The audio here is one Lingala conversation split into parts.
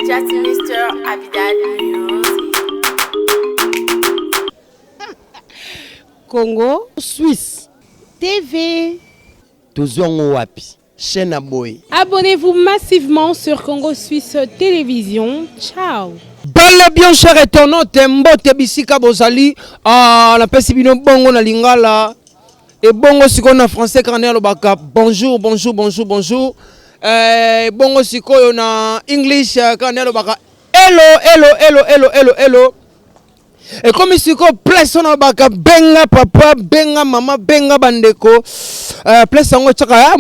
Just Mr. Abidal Music. Congo Suisse TV. Tozwi yango wapi chaîne ya boye? Abonnez-vous massivement sur Congo Suisse Télévision. Ciao. Bel et bien cher internaute, mbote bisika bozali, ah, napesi bino bongo na lingala ebongo sikoyo na français kaka nde alobaka bonjour, bonjour, bonjour, bonjour. Ebongo sikoyo na english kaka nde alobaka hello, hello, hello, hello, hello, hello. Ekomi sikoyo place wana alobaka benga papa, benga mama, benga bandeko. Place yango etiaka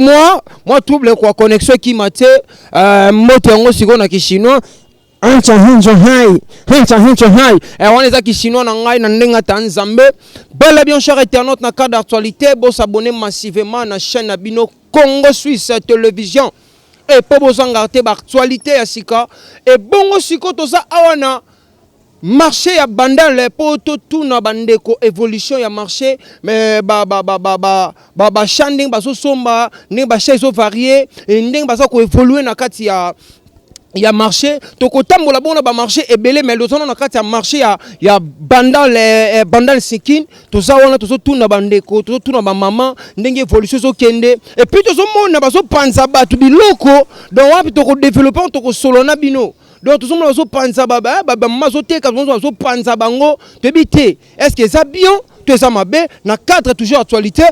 mwa trouble kwa connexion ekima te. Mbote yango sikoyo na kishinois Hancha hancha hai, hancha hancha hai. Wana eza kishinois na ngai na ndenge ata Nzambe. Bel et bien cher internaute na cadre d'actualité, bo s'abonner massivement na chaîne na bino Congo Suisse Télévision. Et po bozanga te ba actualité ya sika. Et bongo siko toza awa na marché ya Bandal po totuna bandeko évolution ya marché, mais ba ba ba ba ba ba ba champ ndenge bazosomba, ndenge ba champ ezo varier, ndenge baza ko évoluer na kati ya marché. Tokotambola bongo na ba marché ebele, mais tozana na kati ya marché ya Bandal, Bandal Sekin. Toza wana tozotuna bandeko, tozotuna bamama ndenge évolution ezokende, et puis tozomona bazopanza bato biloko. Donc wapi tokodévelopper, tokosolola na bino. Donc tozomona bazopanza bamama bazoteka, tozomona bazopanza bango, toyebi te est ce que eza bien to eza mabe. Na cadre toujours actualité,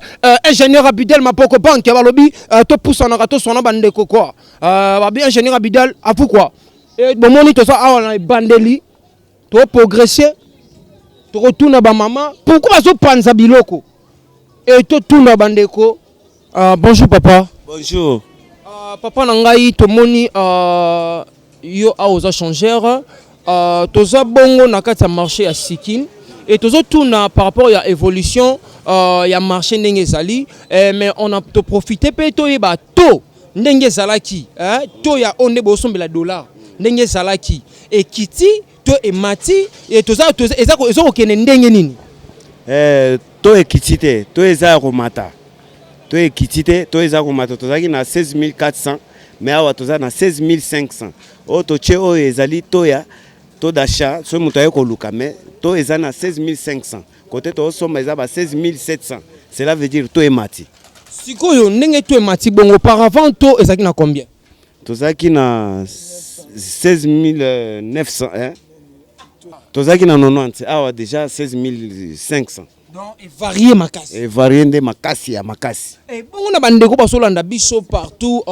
ingénieur Abidel Mapoko Bank balobi, topusanaka toswana bandeko quoi. Babi ingénieur Abidel afu quoi. Bomoni toza awa na ebandeli, toprogresse, tokotuna bamama pourquoi bazopanza biloko e totuna bandeko. Bonjour papa. Bonjour. Papa na ngai, tomoni yo awa oza changeur. Toza bongo na kati ya marché ya Sikine et tozotuna par rapport ya évolution ya marché ndenge ezali, mais on a toprofite mpe toyeba to ndenge ezalaki, to ya oyo nde bosombela dollar ndenge ezalaki, ekiti to emati, toza eza kokende ndenge nini? To ekiti te, to eza ya komata. To ekiti te, to eza komata. Tozalaki na 16 400, mais awa toza na 16 500. Oyo totie oyo ezali to ya taux d'achat soki moto aye koluka, mais to eza na 16 500. Kote tozosomba eza ba 16 700, cela veut dire to emati. Sikoyo ndenge to emati bongo, auparavant to ezalaki na combien? Tozalaki na 16 900, hein? Tozalaki na 90, awa déjà 16 500. Donc evarie makasi. Evarie nde makasi ya makasi. Bongo na bandeko bazolanda biso partout,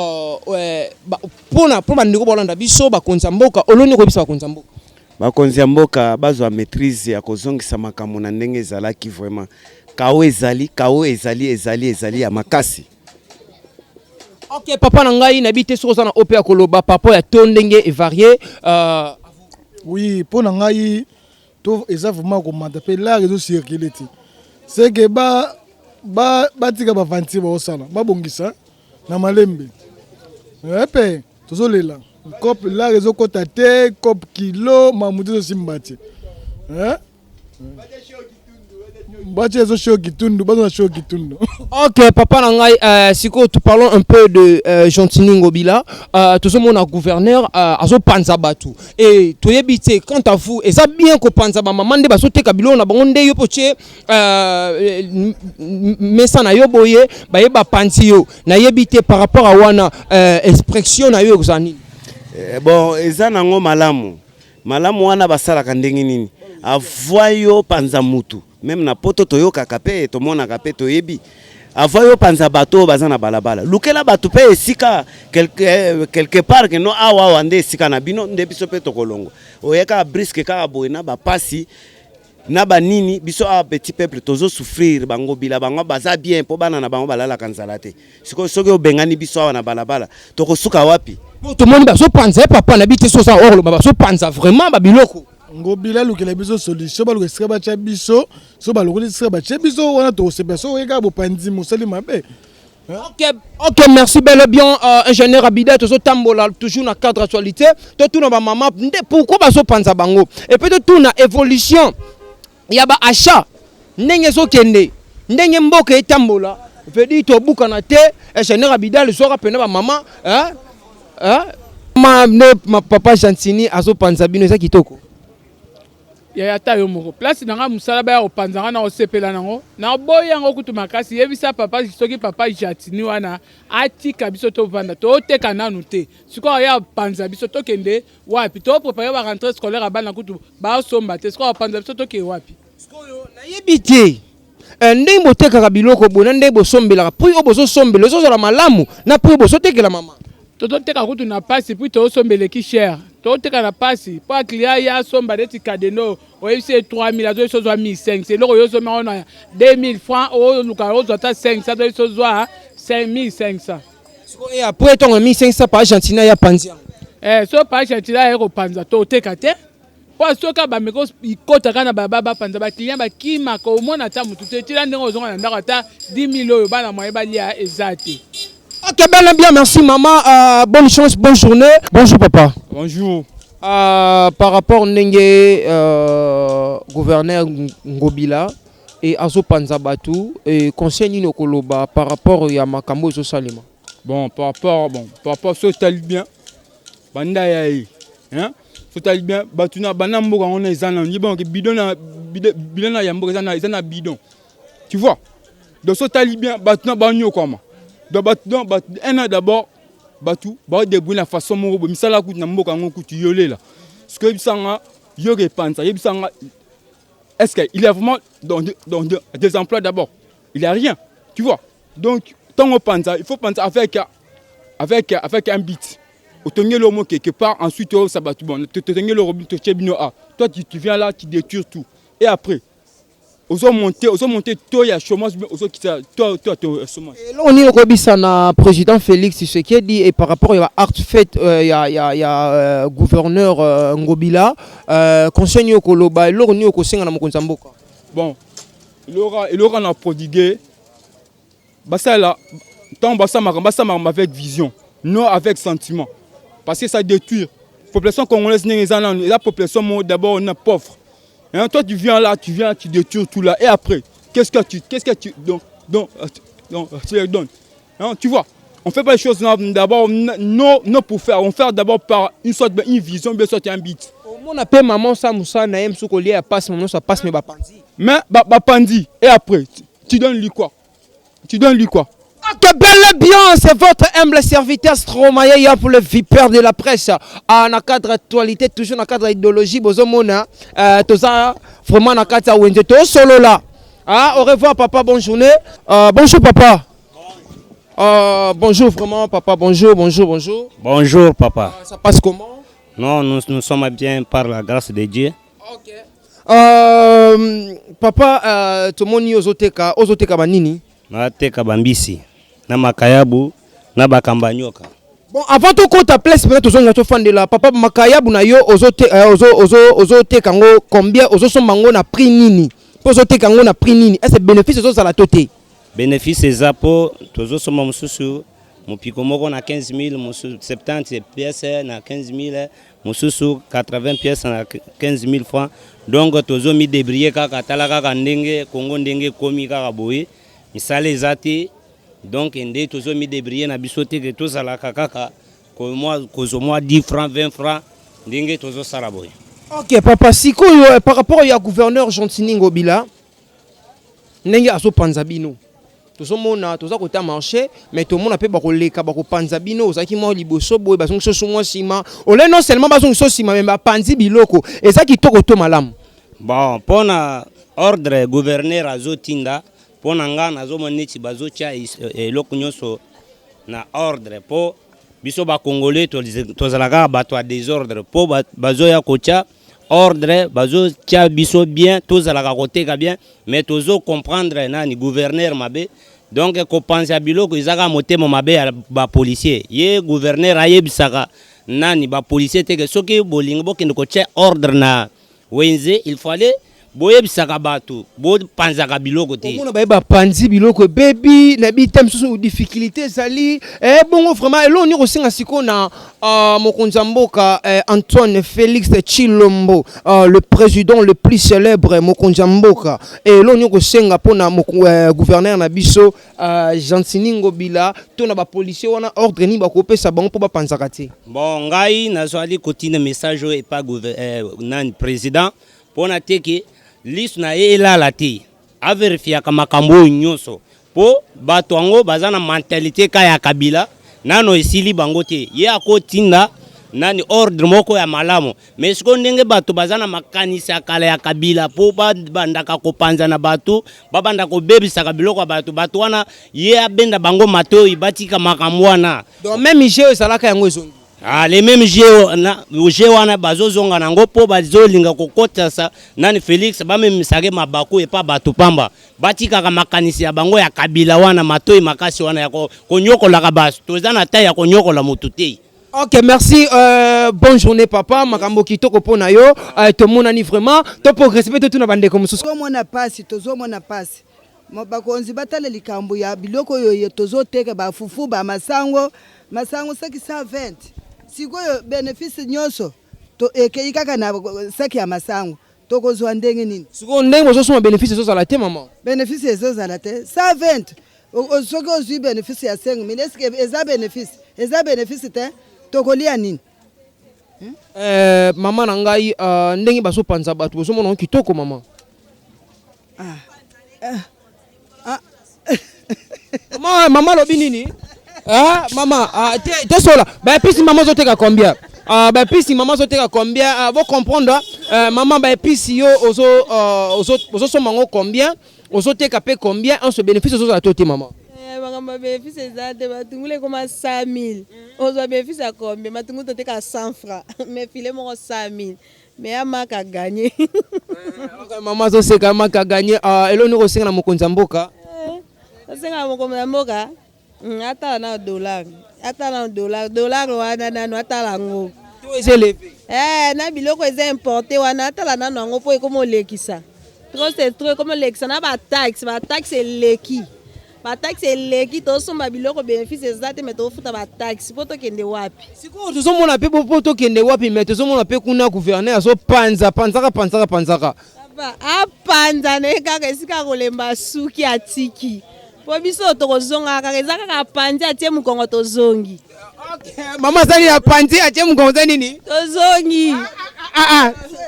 mpona bandeko balanda biso, bakonzi ya mboka, oloni koyebisa bakonzi ya mboka? Bakonzi ya mboka bazwa maîtrise ya kozongisa makambo na ndenge ezalaki. Vraiment kao ezali, kao ezali, ezali, ezali ya makasi. Ok papa na ngai, nayebi te soki oza na ope ya koloba par rapport ya to ndenge evarie. Oui, mpo na ngai to eza vraiment komata mpe l'argent ezocircule te. Seke batika baventure baosala, babongisa na malembe mpe tozolela cope, l'argent ezokɔta te, cope kilo mamutu ezosimba te. Batia ezo kitundu, bazo na kitundu. Ok papa na ngai, sikoyo tu parlons un peu de Gentiny Ngobila. Tozomona gouverneur azopanza bato e toyebi te. Quant à vous, eza bien kopanza bamama nde bazoteka biloko na bango, nde yo mpo tie mesa na yo boye, baye bapanzi yo, nayebi te par rapport à wana, expression na yo ekozala nini? Bon, eza nango malamu malamu. Wana basalaka ndenge nini avant yo panza mutu? Même na poto toyokaka mpe tomonaka mpe toyebi, avant yo panza bato oyo baza na balabala, lukela bato mpe esika quelque part ke no awa awa nde esika na bino, nde biso mpe tokolongwa. Oye kaka brusque kaka boye na bapasi na banini. Biso awa petit peuple tozosouffrir. Bango bila bango baza bien mpo bana na bango balalaka nzala te. Sikoyo soki obengani biso awa na balabala, tokosuka wapi? Po tomoni bazopanza ye, papa, nayebi te soki oza okoloba bazopanza vraiment babiloko. Ngobila alukela biso solution, baluka esika batya biso. So balokoli esika batye biso wana, tokosepela. So oye kaka bopanzi, mosali mabe. Ok, merci bel et bien, ingénieur Abida. Tozotambola toujours na cadre actualité. Totuna bamama nde pourquoi bazopanza bango et puis totuna évolution ya baachat ndenge ezokende, ndenge mboka etambola. Veut dire tobukana te. Ingénieur Abidal, zwaka mpena bamama, hein? Hein? Ma ne ma papa Gentini azopanza bino, eza kitoko. Yaya, ata yo moko, place na nga mosala, baya kopanza nga na kosepela nango, naboyi yango kutu makasi. Yebisa papa, soki papa Jatini wana atika biso tovanda, toteka nanu te. Sikoyo aya apanza biso, tokende wapi? Toprépare barentrée scolaire ya bana, kutu basomba te. Sikoyo apanza biso, tokende wapi? Sikoyo nayebi te, ndenge botekaka biloko boye na ndenge bosombelaka, prix oyo bozosombela ezozala malamu na prix oyo bozotekela, mama? Tozoteka kutu na pasi, puis tozosombeleki cher. Toteka na pasi mpo aclient ye asomba neti cadenas, oyebisi ye 3000, azoyebisi ozwa 1500. Eloko oyo osomba ngo na 2000 francs, oluka ozwa ata 500, azoyebisi ozwa 5500. Sikoyo après ntongo 1500, pa Gentini ya panzi yango? Eh, so pa Gentini aye kopanza, toteka te, mpo soki bameko ikotaka na baba, bapanza, baclient bakimaka. Omona ata motu te, tila ndenge ozonga na ndako, ata 10 000 oyo bana moye balia eza te. Ok, bien, bien, merci maman. Bonne chance, bonne journée. Bonjour papa. Bonjour. Par rapport ndenge gouverneur Ngobila et azopanza batu et conseil nini okoloba par rapport ya makambo ezosalema? Bon, par rapport so otali bien, banda ya ye, hein? So otali bien, bato na banda mboka wana eza nano ye banke bidon na bidon na ya mboka eza na bidon, tu vois. Donc so otali bien, bato na banyokwama. Donc bato, donc bato un an d'abord, bato baodébrouille na façon moko boye. Misala kutu na mboka yango kutu yolela. Soki oyebisanga yoka epanza, yebisanga, est-ce qu'il y a vraiment dans des emplois? D'abord, il y a rien, tu vois. Donc ntango opanza, il faut panza avec un but. Otongeli omo quelque part, ensuite oyebisa bato: bon, totongeli orobi, totie bino. A toi, tu viens là, tu détruis tout et après ozomonte taux ya chômage, ozokita taux ya chômage. Eloko nini okoyebisa na président Félix Tshisekedi et par rapport ya acte fait ya gouverneur Ngobila, conseil nini okoloba, eloko nini okosenga na mokonzi ya mboka? Bon, eloko na prodiguer, basala ntango basala makambo avec vision, non avec sentiment, parce que ça détruit population congolaise. Ndenge eza nanu, eza population moko d'abord na pauvre, hein. Toi, tu viens là, tu viens, tu détruis tout là et après, qu'est-ce que tu donc tu leur donnes, hein? Tu vois, on fait pas les choses d'abord non, non, pour faire, on fait d'abord par une sorte, une vision, bien soit un but. Omona mpe mama osa mosala na ye mosusu kolia ya pasi, mama nyonso ya pasi, me bapanzi. Mais bapandi et après tu donnes lui quoi? Tu donnes lui quoi? Ok, bel et bien, c'est votre humble serviteur Stromae pour le vipère de la presse. Ah, dans le cadre actualité, toujours dans le cadre idéologie, bozomona, tout ça, vraiment dans le cadre wenze, tout solo là. Ah, au revoir papa, bonne journée. Bonjour papa. Bonjour vraiment papa, bonjour, bonjour, bonjour. Bonjour papa. Ça passe comment? Non, nous, nous sommes bien par la grâce de Dieu. Ok. Papa, tomoni ozoteka, ozoteka banini? Nateka bambisi na makayabu na bakamba nyoka. Bon, avant tokota place peut-être tozonga tofandela, papa, makayabu na yo ozoteka yango combien? Ozosomba yango na prix nini? Mpo ozoteka yango na prix nini? Est ce bénéfice ezozala to te? Bénéfice eza, mpo tozosomba mosusu mopiko moko na 15 000, mosusu 70 pièce na 15 000, mosusu 80 pièce na 15 000 francs. Donc tozomidébrouiller kaka. Tala kaka ndenge Kongo ndenge ekomi kaka boye, misala eza te. Donc nde tozomidébrouiller na biso te ke tozalaka kaka kozwa mwa 10 francs, 20 francs, ndenge tozosala boye. Ok papa, sikoyo par rapport ya gouverneur Gentini Ngobila, ndenge azopanza bino, tozomona toza kota marché, mais tomona mpe bakoleka, bakopanza bino. Ozalaki mwa liboso boye, bazongisi oso mwa nsima ole. Non seulement bazongisi nsima, mais bapanzi biloko. Eza kitoko to malamu? Bon, mpona ordre gouverneur azotinda, mpo na nga nazomona neti bazotia eloko nyonso na ordre, mpo biso bakongolais tozala kaka bato ya désordre. Mpo bazoya kotia ordre, bazotia biso bien, tozalaka koteka bien, mais tozocomprendre nani gouverneur mabe. Donc kopanza biloko eza kaka motema mabe ya bapolicier. Ye gouverneur ayebisaka nani bapolicier te ke soki bolingi bokende kotia ordre na wenze, il fallait Boyebisaka bato bopanzaka biloko te. Omona baye bapanzi biloko ebebi na bita misusu difficulté ezali eh, bongo vraiment eloko nini kosenga sikoyo na uh, mokonzi ya mboka eh, Antoine Félix Tshilombo uh, le président le plus célèbre mokonzi ya mboka eh, eloko nini kosenga mpona eh, gouverneur na biso uh, Gentiny Ngobila to na bapolicier wana ordre nini bakopesa bango mpo bapanzaka te? Bon, ngai nazwali kotinda message oyo epa nani président mpona te ke liso na ye elala te, averifiaka makambo oyo nyonso mpo bato yango baza na mentalité ka ya Kabila, nano esili bango te. Ye akotinda nani ordre moko ya malamu, mais sikoyo ndenge bato baza na makanisi ya kala ya Kabila mpo babandaka kopanza na bato, babanda kobebisaka biloko ya bato, bato wana ye abenda bango matoi, batika makambo wana. Donc même jeu ezalaka yango ezongi. Ah, les mêmes jeux na jeu wana bazozonga nango mpo bazolinga kokotasa nani Félix, bamemisake mabaku epa bato pamba. Batikaka makanisi ya bango ya Kabila wana, matoi makasi wana ya konyokolaka bato. Toza na tai ya konyokola motu te. Ok, merci. Bonne journée, papa. Makambo kitoko pona yo. Tomonani vraiment. To progresser peut-être na bandeko mosusu. Tozomona pasi, tozomona pasi. Bakonzi batala likambo ya biloko oyo tozoteka, bafufu, bamasango, masango saki 120. Sikoyo bénéfice nyonso to ekei kaka na saki ya masango, tokozwa ndenge nini? Sikoyo ndenge bozosoma, bénéfice ezozala te, mama. Bénéfice ezozala te. 120, soki ozwi bénéfice ya 5 mille, est-ce eza bénéfice? Eza bénéfice te. Tokolia nini? Mama na ngai, ndenge bazopanza bato, bozomona ngo kitoko, mama? Ah. Ah. Mama, mama alobi nini? Ah, mama, ah, te, tosola baepisi mama ozoteka combien? Ah, baepisi mama ozoteka combien? Ah, bo comprendre mama, baepisi yo ozosomba yango combien, ozoteka mpe combien? En ce bénéfice ozozala to te, mama? Makambo ya bénéfice eza te. Matungulu ekoma 100 000, ozwa bénéfice ya combien? Matungulu toteka 100 francs, mais filet moko 100 000, mais ya maka gagné. Mama azoseka, maka gagné. Eloni kosenga na mokonzi ya mboka? Osenga mokonzi ya mboka atala na dollar, atala na dollar, dollar wana nano atala yango. To eza élevé. Na biloko eza importé wana, atala nano yango mpo ekoma olekisa trop, c'est trop. Ekoma olekisa na bataxe, bataxe eleki, bataxe eleki. Tosomba biloko, bénéfice eza te, mais tofuta bataxe mpo tokende wapi? Sikoyo tozomona mpe mpo tokende wapi, mais tozomona mpe kuna gouverneur azopanza, panzaka, panzaka, panzaka. Papa, apanza na ye kaka esika kolemba, suki atiki mpo biso tokozonga kaka. Eza kaka apanzi, atie mokongo, tozongi. Mama azali apanzi, atie mokongo, eza nini? Tozongi.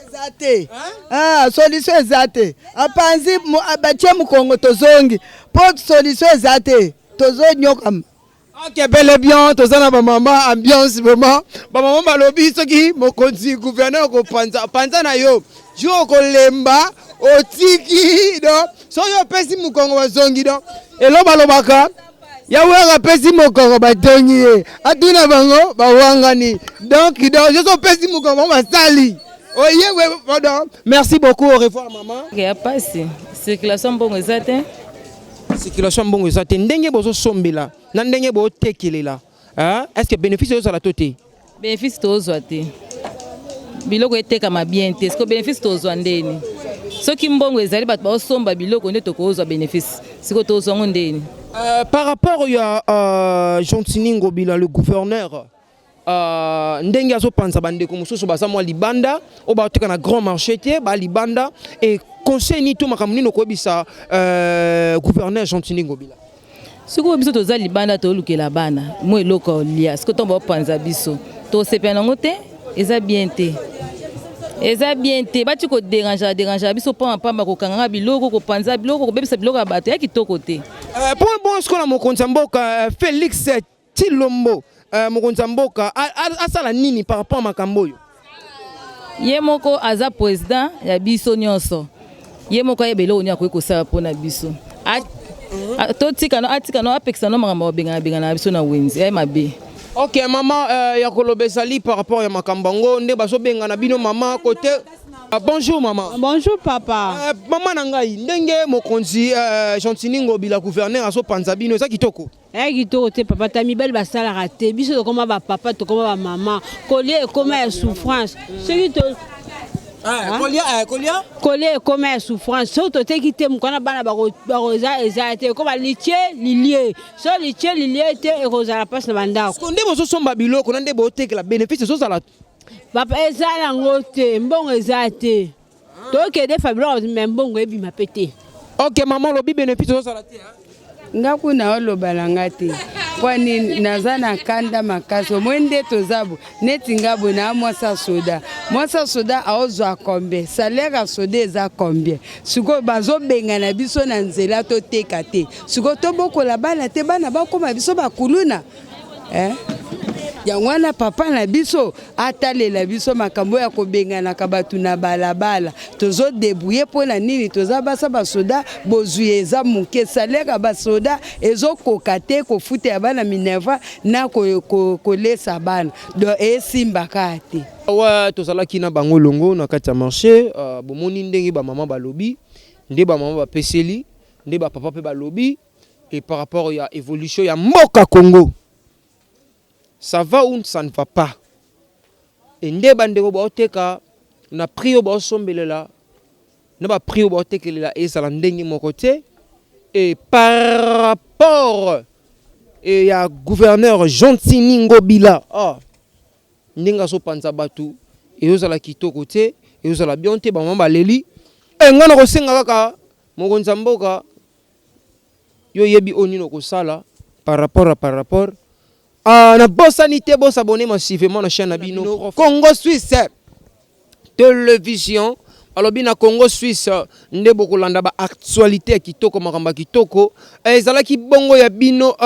Eza te. Ah, solution eza te. Apanzi, batie mokongo, tozongi, mpo solution eza te, tozonyokama. Ok, bel et bien, toza na bamama, ambiance vraiment. Bamama balobi soki mokonzi gouverneur kopanza, panza na yo, jour okolemba otiki. Donc soki opesi mokongo, bazongi. Donc elo balobaka yawera apesi mokongo, batongi ye, atuna bango bawangani. Donc soki opesi mokongo, bango basali oye. Pardon, merci beaucoup, au revoir maman. Ya pasi, circulation mbongo eza te. Circulation mbongo eza te. Ndenge bozosombela na ndenge botekelela, est ce que bénéfice ezozala to te? Bénéfice tozwa te, biloko etekama bien te. Siko bénéfice tozwa ndeni? Soki mbongo ezali, bato baosomba biloko nde tokozwa bénéfice. Siko tozwa ngo ndeni? Par rapport ya Gentiny Ngobila le gouverneur, ndenge azopanza bandeko mosusu baza mwa libanda oyo baoteka na grand marché te, balibanda e conseil nini to makambo nini okoyebisa gouverneur Gentiny Ngobila? Sikoyo biso toza libanda, tolukela bana mo eloko olia. Sikoyo ntango baopanza biso, tosepela nango te. Eza bien te, eza bien te. Bati kodéranger, déranger biso pamba pamba, kokanganga biloko, kopanza biloko, kobebisa biloko ya bato, ya kitoko te. Mpo bon, sikoyo na mokonzi ya mboka Félix Tshilombo, mokonzi ya mboka asala nini par rapport a makambo oyo? Ye moko aza président ya biso nyonso, ye moko ayeba eloko nini akoki kosala mpona biso. Totika no, atika no, apekisa no makambo babengana bengana na biso na wenze ya mabe. Ok mama, ya koloba ezali par rapport ya makambo yango nde bazobengana bino, mama kote. Bonjour mama. Bonjour papa. Mama na ngai, ndenge mokonzi Gentiny Ngobila gouverneur azopanza bino, eza kitoko? Eya kitoko te papa. Ta mibali basalaka te, biso tokoma bapapa, tokoma bamama, kolia ekoma ya souffrance. Soki to Eh, kolia, eh, kolia? Kolia ekoma ya souffrance. Soki toteki te, mokana bana bakoza eza te, ekoma litie lilie. So litie lilie te, ekozala mpasi na bandako. Nde bozosomba biloko na nde botekela, bénéfice ezozala? Papa, eza nango te, mbongo eza te. Tokende fa biloko, me mbongo ebima mpe te. Ok, mama olobi bénéfice ezozala te. Nga kuna oloba na nga te, mpo nini? Naza na kanda makasi. Omoi nde toza bo neti nga boye na mwasi ya soda. Mwasi ya soda aozwa combien? Salaire ya soda eza combien? Sikoyo bazobengana biso na nzela, toteka te. Sikoyo tobokola bana te, bana bakóma biso bakuluna, eh? Yango wana papa na biso atalela biso makambo ya kobenganaka bato na balabala. Tozodébrouiller mpo na nini? Toza basa basoda, bozwi eza moke, salaire ya basoda ezokoka te kofuta ya bana minerval na kolesa bana, donc esimbaka te. Awa tozalaki na bango elongo na kati ya marché. Bomoni ndenge bamama balobi, nde bamama bapeseli, nde bapapa mpe balobi. Et par rapport ya évolution ya mboka Congo, ça va ou ça ne va pas? E nde bandeko baoteka na prix oyo baosombelela na baprix oyo baotekelela ezala ndenge moko te. Et par rapport e ya gouverneur Gentini Ngobila, ah, ndenge azopanza bato, ezozala kitoko te, ezozala bien te. Bamama baleli. E ngai na kosenga kaka mokonzi ya mboka, yo oyebi oyo nini okosala par rapport. Ah, nabosani te, bosabonner massivement na chaîne na bino Congo Suisse Télévision. Alobi na Congo Suisse nde bokolanda baactualité ya kitoko, makambo ya kitoko. Ezalaki bongo ya bino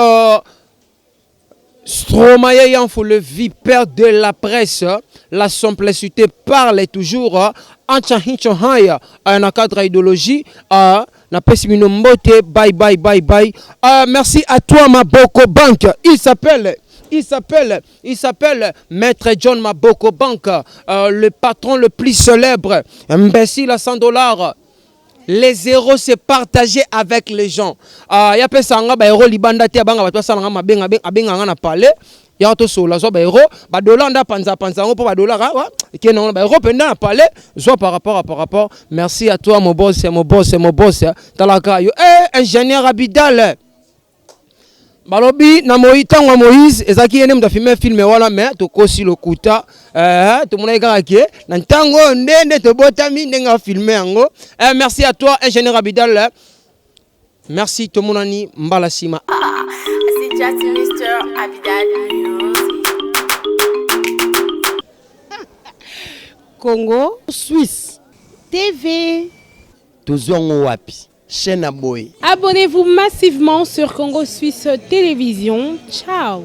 Stromae Yanfo, le vipère de la presse. La simplicité parle toujours. Ancha hincho haya na cadre idéologie. Napesi bino mbote, bye bye bye bye. Merci à toi Maboko Bank. Il s'appelle Maître John Maboko Bank, le patron le plus célèbre. Imbécile à 100 dollars. Les euros, c'est partagé avec les gens. Uh, ya pesa nga ba euro libanda te, abanga bato basala nga mabenga, abenga nga na palais ya tosola, zwa ba euro, ba dollar nda panza panza yango mpo ba dollar ekende nango, ba euro mpenza na palais, zwa par rapport à par rapport. Merci à toi mon boss, mon boss, mon boss. Talaka yo, eh, ingénieur Abidal. Balobi na moi ntango ya Moïse ezalaki ye nde moto afilme film wana, mais tokosi lokuta. Tomonaki kaka ke na ntango oyo nde nde tobotami ndenge afilme yango. Merci à toi, ingénieur Abidal, merci. Tomonani mbala nsima. C'est just Mr. Abidal Music. Congo Suisse TV. Tozwi yango wapi, chaîne ya boye? Abonnez-vous massivement sur Congo Suisse Télévision. Ciao.